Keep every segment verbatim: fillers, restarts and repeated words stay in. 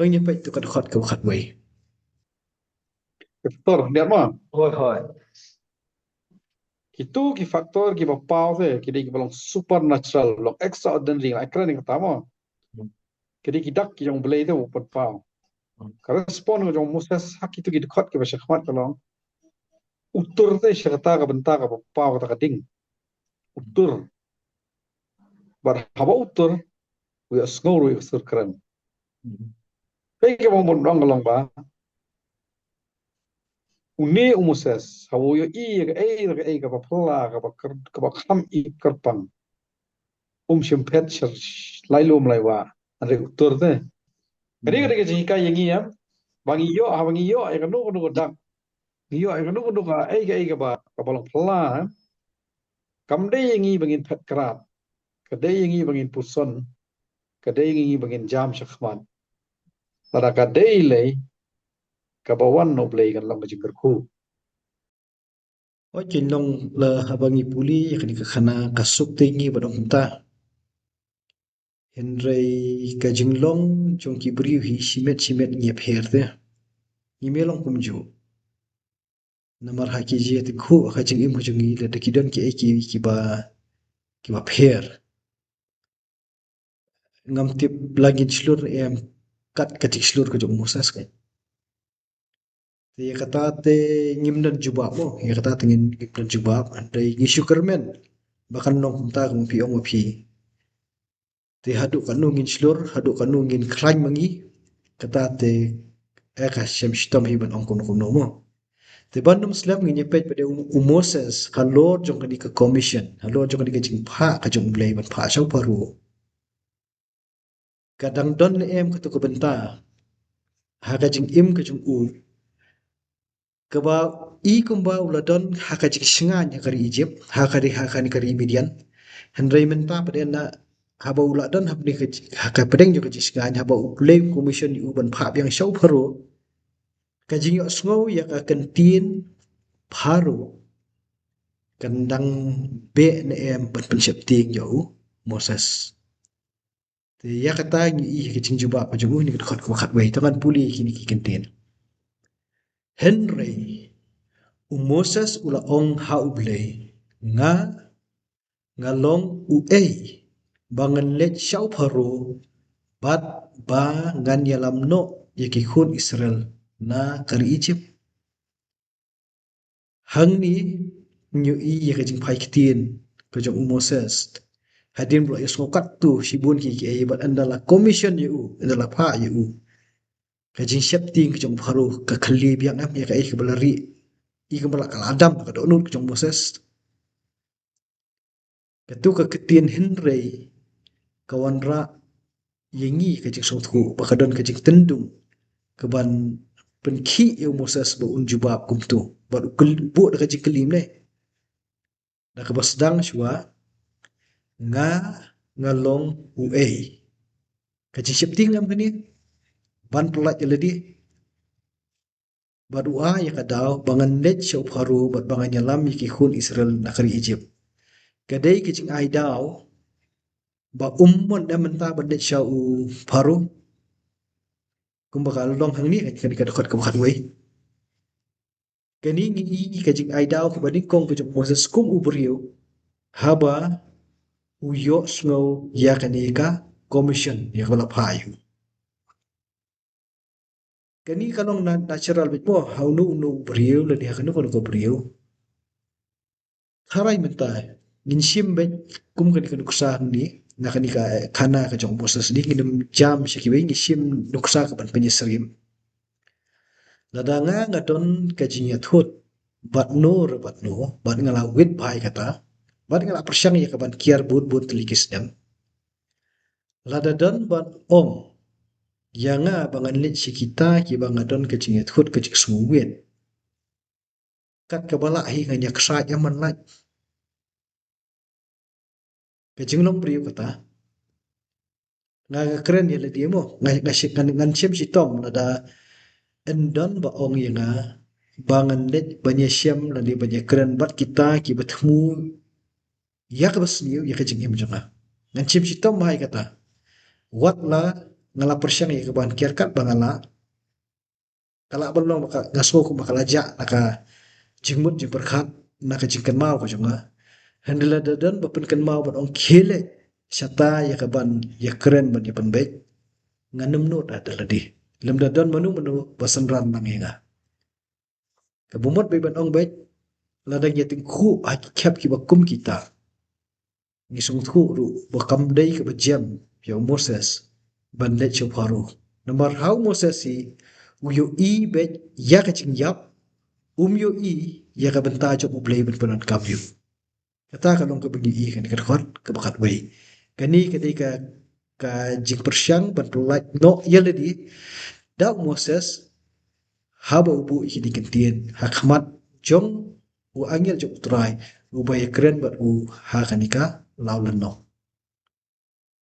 Ngin ïa peit tu ka dkhot kaba khatwei. Factor, liat ma. Hooid, hooid. Kitu ki factor kiba paw te, ki dei kiba long supernatural, long extraordinary, nga kren ïa kata ma. Hmm. Ki dei ki dak ki jong U Blei te u pynpaw. Hmm. Ka respond ka jong u Moses ha kitu ki dkhot kiba shakhmat ka long: U tur te sha kata ka bynta kaba paw kata ka ding. U tur. Bad haba u tur, u ïohsngew ruh ïa ka sur kren. Hmm. Peit kaba mut nong ka long ba une u Moses, haba u ïohi ïa kaei kaei kaba phylla, kaba kyrpang, kaba kham ïeit kyrpang, um shym phet sha lai lum lai wah, hynrei u tur te. Kane ka dei ka jinghikai ïa ngi, em? Ba ngi ïoh, haba ngi ïoh ïa kano kano ka dak, ngi ïoh ïa kano kano kaei kaei kaba, kaba long phylla, em? Kam dei ïa ngi ba ngin phet krad. Ka dei ïa ngi ba ngin puson. Ka dei ïa ngi ba ngin jam shakhmat. Lada ka dei lei, kaba wan na U Blei kan long ka jingkyrkhu. Hooid, kin long la haba ngi pule ïa kane ka khana, ka suk te ngi ba dang kumta. Hynrei ka jinglong jong ki briew hi shimet shimet ngi ïapher te. Ngim ïalong kumjuh. Namar ha ki jingïatyngkhuh ha ka jingim ka jong ngi, lada ki don kiei kiei kiba, kiba pher, ngam tip la ngin shlur em kat ka jingshlur ka jong u Moses ka. Te ïa kata te ngim don jubab mo, ïa kata te ngin, ngim don jubab, hynrei ngi shu kyrmen ba kan long kumta kum phi ong ma phi. Te haduh katno ngin shlur, haduh katno ngin khlaiñ ma ngi, kata te, eh, ka shem shitom hi ban ong kumno kumno mo. Te ban ym slem ngin ïa peit pat de u, u Moses, halor jong kane ka commission, halor jong kane ka jingphah ka jong U Blei ban phah sha u Pharaoh. Ka dang don ne em katu ka bynta ha ka jingim ka jong u, kaba i kumba u la don ha ka jingshngaiñ ha ka ri Egypt, ha ka ri, ha kane ka ri Midian. Hynrei mynta pat de na, haba u la don hapdeng ka ji-, ha ka pdeng jong ka jingshngaiñ, haba U Blei u commission ïa u ban phah biang sha u Pharaoh, ka jingïohsngew ïa ka ktien Pharaoh kan dang beh ne em ban pynsheptieng ïa u Moses. Te ïa kata ngi i ka jingjubab ka jong u ha kane ka dkhot kaba khatwei, to ngan pule kine ki kyntien. Hynrei u Moses u la ong ha U Blei, nga, nga long uei ba ngan leit sha u Pharaoh bad ba ngan ïalam noh ïa ki khun Israel na ka ri Egypt? Hangne ngi ïohi ïa ka jingphai ktien ka jong u Moses. Hadien ba u la ïohsngew katto shibun ki, ki ei, bad ynda la commission ïa u, ynda la phah ïa u, ka jingsheptieng ka jong u Pharaoh ka khlieh biang em ïa kaei kaba la rieh, ïa kaba la, ka la dam ka dohnud ka jong u Moses. Katu ka ktien hynrei ka wanrah ïa ngi ka jingsngewthuh ba ka don ka jingtynrong kaban pynkhih ïa u Moses ba un jubab kumto, bad u kyl-, buh da ka jingkylli ne, da kaba sdang shuwa, nga, nga long uei? Ka jingsheptieng em kane ban pyllait ïa lade. Bad u ai ïa ka daw ba ngan leit sha u Pharaoh bad ba ngan ïalam ïa ki khun Israel na ka ri Egypt. Ka dei ka jingai daw ba um mon ne mynta ban leit sha u Pharaoh, kumba ka long hangne ha kane ka dkhot kaba khatwei. Kane ngi i ka jingai daw kaba nyngkong ka jong u Moses kum u briew haba u ïohsngew ïa kane ka commission, ïa kaba la phah ïa u. Kane ka long na, natural beit mo ha uno uno u briew lane ha kano kano ka briew. Tharai mynta ngin shim beit kum kane ka nuksa hangne, na kane ka, eh, khana ka jong u Moses, ngin ym jam sha kiwei, ngin shim nuksa kaban pynïasyriem. Lada nga nga don ka jingïathut bad no re bad no, bad nga la wit bha ïa kata, bad nga la pyrshang ïa kaban kiar bun bun tylli ki snem. Lada don ban ong ïa nga ba ngan leit sha kita kiba nga don ka jingïathut ka jingsngewwit, kat kaba lah hi ngan ïaksaid ïa man lait. Ka jinglong briew kata. Nga, nga kren ïa lade mo, nga, nga shi-, ngan, ngan shem shitom lada yn don ba ong ïa nga ba ngan leit ban ïashem lane ban ïakren bad kita kiba thmu ïa kaba sniew ïa ka jingim jong nga. Ngan shem shitom bha ïa kata. Wat la nga la pyrshang ïa ka ban kiar katba nga lah. Ka lah ban long ba ka, nga sngew kumba ka la jah na ka jingmut jingpyrkhat, na ka jingkynmaw ka jong nga. Hynrei lada don ba pynkynmaw ban ong khie leit shata ïa ka ban ïakren ban ïapynbeit, ngan ym nud da lade. Lymda don mano mano ba synran lang ïa nga. Kaba mut beit ban ong beit, lada ngi ïatyngkhuh ha ki khep kiba kum kita, ngi sngewthuh ruh ba kam dei kaba jem ïa u Moses ban leit sha u Pharaoh. Namar ha u Moses hi u ïohi beit ïa ka jingïap, um ïohi ïa ka bynta jong U Blei ban pyndonkam ïa u. Kata ka long kaba ngi ïohi kane ka dkhot kaba khatwei. Kane ka dei ka, ka jingpyrshang ban pyllait noh ïa lade da u Moses haba u buh ïa kine ki ktien ha khmat jong u angel jong U Trai uba ïakren bad u ha kane ka law lynnong.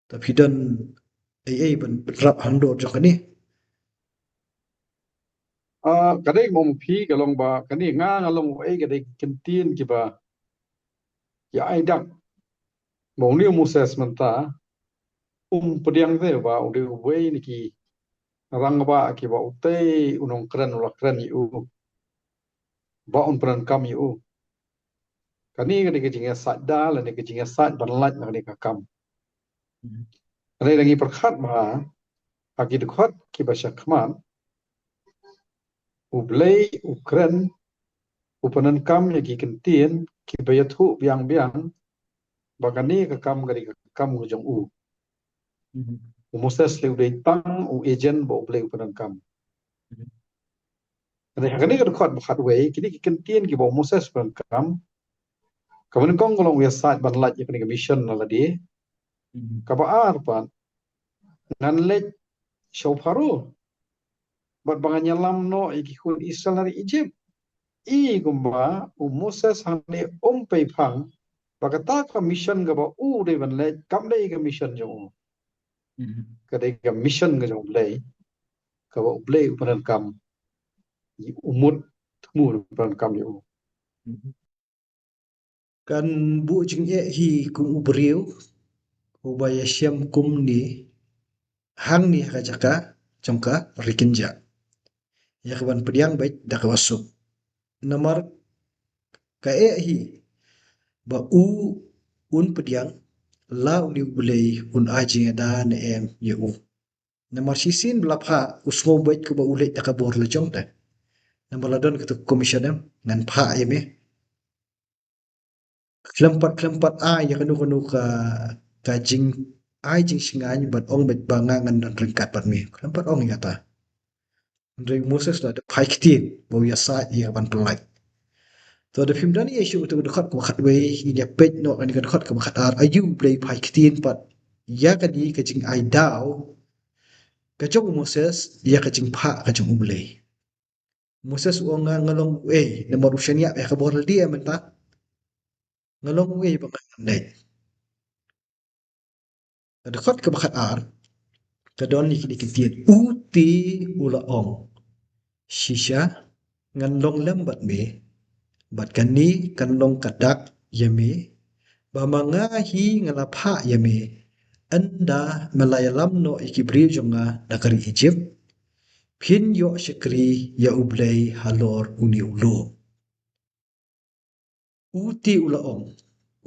Te phi don ei ei ban, ban rap hangdor jong kane? Ah, ka dei mo phi ka long ba kane nga, nga long ei ka dei ki ktien kiba ïa ai dak ba une u Moses mynta um pdiang te ba u dei uwei na ki rangbah kiba utei u nongkren u la kren ïa u ba un pyndonkam ïa u. Kane ka dei ka jingïasaid da lane ka jingïasaid ban lait na kane ka kam. Kane da ngi pyrkhat ba ha ki dkhot kiba sha khmat U Blei u kren u pyndonkam ïa ki ktien kiba ïathuh biang biang ba kane ka kam ka dei ka kam ka jong u. U Moses lei u dei tang u agent ba U Blei u pyndonkam. Kane, kane ka dkhot ba khatwei, kine ki ktien kiba u Moses u pyndonkam kaba nyngkong ka long u ïasaid ban lait ïa kane ka mission na lade. Kaba ar pat, ngan leit sha u Pharaoh bad ba ngan ïalam noh ïa ki khun Israel na ri Egypt. I kumba u Moses hangne um pei phang ba kata ka mission kaba u dei ban leit kam dei ka mission jong u. Ka dei ka mission ka jong U Blei kaba U Blei u pyndonkam ïa u, mut thmu u pyndonkam ïa u. Kan buh jingeh hi kum u briew uba ïashem kumne hangne ha ka jaka jong ka ri kynjah ïa ka ban pdiang beit da kaba suk. Namar ka eh hi ba u un pdiang la une U Blei un ai jingïada ne em ïa u. Namar shisien ba la phah u sngew beit kumba u leit da ka bor la jong te. Namar la don kata ka commission em, ngan phah ïa me. Khlem pat, khlem pat ai ïa kano kano ka, ka jingai jingshngaiñ bad ong beit ba nga ngan don ryngkat bad me. Khlem pat ong ïa kata. Hynrei u Moses la da phai ktien ba u ïasaid ïa ka ban pyllait. To da phim don ïa shu uto ka dkhot kaba khatwei, ngin ïa peit noh kane ka dkhot kaba khatar, aïu U Blei phai ktien pat ïa kane ka jingai daw ka jong u Moses ïa ka jingphah ka jong U Blei. Moses u ong nga, nga long uei, namar u shaniah ïa ka bor lade mynta. Nga long uei ba ngan leit. Ka dkhot kaba khatar ka don ïa kine ki ktien, u te u la ong, shisha ngan long lem bad me, bad kane kan long ka dak ïa me ba ma nga hi nga la phah ïa me. Ynda me la ïalam noh ïa ki briew jong nga na ka ri Egypt, phin ïoh shakri ïa U Blei halor une u lum. U te u la ong,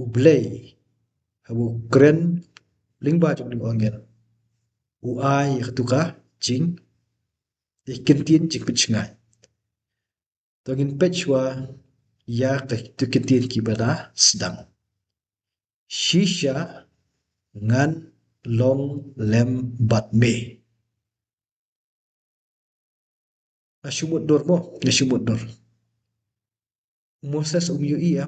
U Blei, haba u kren lyngba jong une u angel, u ai ïa katu ka jing, ïa ki ktien jingpynshngaiñ. To ngin peit shuwa ïa katu ki ktien kiba la sdang. Shisha ngan long lem bad me. Nga shu mutdur mo, nga shu mutdur. Moses um ïohi ïa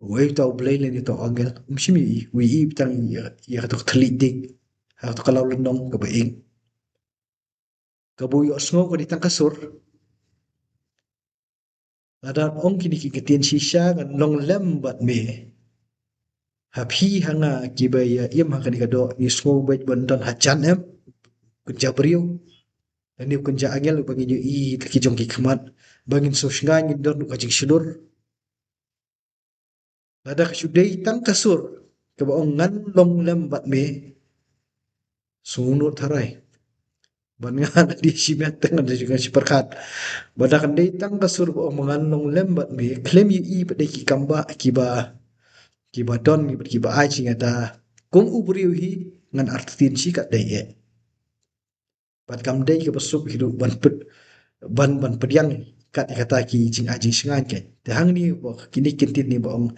uei uta U Blei lane uta u angel, um shym ïohi, u ïohi tang ïa, ïa katu ka thylliej ding ha katu ka law lynnong kaba ing. Kaba u ïohsngew ka dei tang ka sur. Lada ong kine ki ktien shisha ngan long lem bad me, ha phi ha nga kiba ïa im ha kane ka doh, ngi sngew beit ban don hajan em, kynja briew, lane kynja angel uba ngin ïohi da ki jong ki khmat, ba ngin sngewsynei ngin don ka jingshlur. Lada ka shu dei tang ka sur kaba ong ngan long lem bad me, Sngewnud tharai. Ban nga na dei shimet tang da jong nga shi pyrkhat. Ba da kan dei tang ka sur ba ong ba ngan long lem bad me. Khlem ïohi ba dei ki kam ba kiba, kiba don, kiba, kiba ai jingïada. Kum u briew hi ngan artatien shi kat dei eh. Bad kam dei kaba suk hi ruh ban ped, ban, ban pdiang kat ïa kata ki jingai jingshngaiñ kein. Te hangne ba kine ki ktien ne ba ong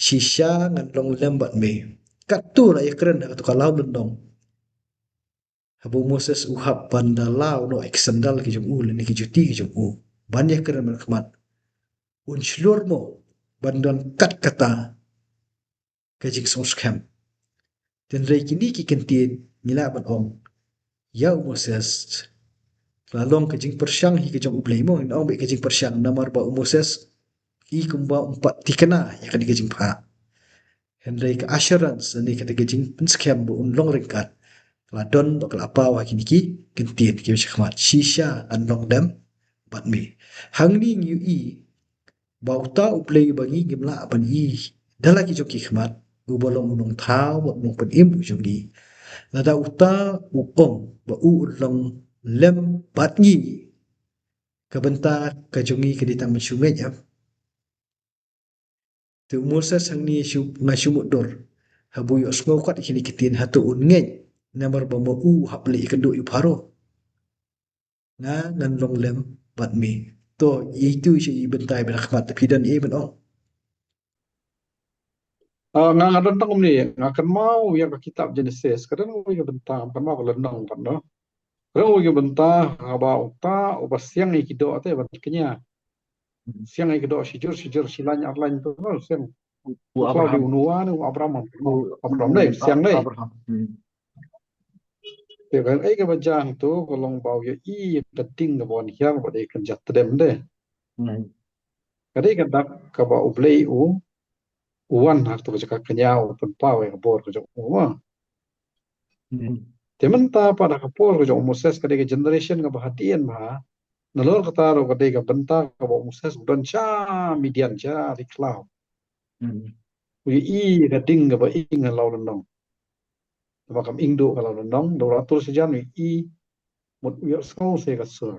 shisha ngan long lem bad me. Katto la ïakren ha kato ka law lynnong. Haba u Moses u hap ban da law noh ïa ki sandal ki jong u lane ki juti ki jong u ban ïakren bad khmat. Un shlur mo ban don kat kata ka jingsngewskhem. Tynrai kine ki ktien ngi lah ban ong ïa u Moses la long ka jingpyrshang hi ka jong U Blei mo, ngi ong beit ka jingpyrshang namar ba u Moses i kumba um pat thikna ïa kane ka jingphah. Hynrei ka assurance ne kata ka jingpynskhem ba un long ryngkat ka la don bad ka la paw ha kine ki ktien kiba shakhmat shisha ngan long lem bad me. Hangne ngi ïohi ba uta U Blei ba ngi ngim lah ban i da la ki jong ki khmat, uba long u nongthaw bad u nongpynim u jong ngi. Lada uta u ong ba u un long lem bad ngi ka bynta ka jong ngi ka dei tang mynshuwa ngeit em. Te u Moses hangne shu, nga shu mutdur. Haba u ïohsngew kat kine ki ktien hato un ngeit namar ba ma u hap leh ïakynduh ïa u Pharaoh. Nga ngan long lem bad me. To, ïa itu sha i bynta iba na khmat, te phi don ei ban ong? Ah, nga, nga don tang kumne, nga kynmaw ïa ka kitab Genesis, ka don wei ka bynta, nga kynmaw ka lynnong pat noh. Ka don wei ka bynta haba uta uba siang ïa ki doh te ban kñia. Siang ïa ki doh shi jur shi jur, shi lain ar lain tu, siang. U Abraham. U Noah ne u Abraham. U Abraham dei, siang dei. Abraham. Hmm. Te ka ei kaba jia hangto ka long ba u ïohi ka ding kaba wan hiar ba dei ka jait tdem dei. Hmm. Ka dei ka dak kaba U Blei u, u wan ha kato ka jaka kñia u pynpaw ïa ka bor ka jong u ma. Hmm. Te mynta pat ha ka por ka jong u Moses ka dei ka generation kaba hadien bha. Nalor kata ruh ka dei ka bynta kaba u Moses u don sha Midian sha ri khlaw. Hmm. U ïohi ka ding kaba ing ha law lynnong. Kaba kam ing duh ka law lynnong, da u la tur sha jan u ïohi mut u ïohsngew se ka sur.